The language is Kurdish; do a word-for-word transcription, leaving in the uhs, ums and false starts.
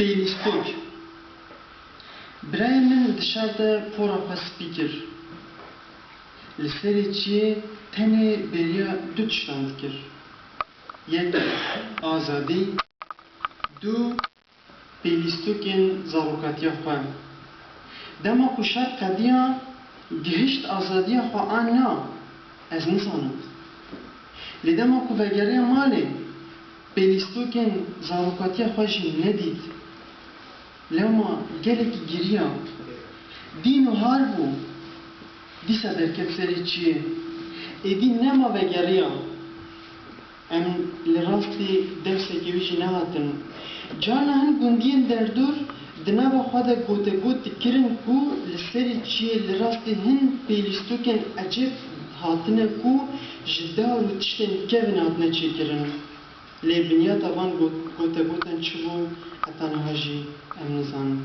Pêlîstok. Birayê min di şer de pora xwe spî kir. Li serê çiyê tenê bêriya du tiştan dikir. Yek, azadî. Du, pêlîstokên zarokatiya xwe. Dema ku şer qediya, gihişt azadiya xwe an na, ez nizanim. Lê dema ku vegeriya malê, pêlîstokên zarokatiya xwe jî nedît. Lewma gelekî giriya. Dîn û har bû. Dîsa derket serê çiyê. Êdî nema vegeriya. Em li rastî dersekê wî jî nehatin. Carna hin gundiyên derdor di nava xwe de gotegot dikirin ku li serê çiyê li rastî hin pêlîstokên ecêb hatine ku ji dar û tiştên kevin hatine çêkirin. Lê binyata van got-, gotegotan çi bû, heta niha jî em nizanin.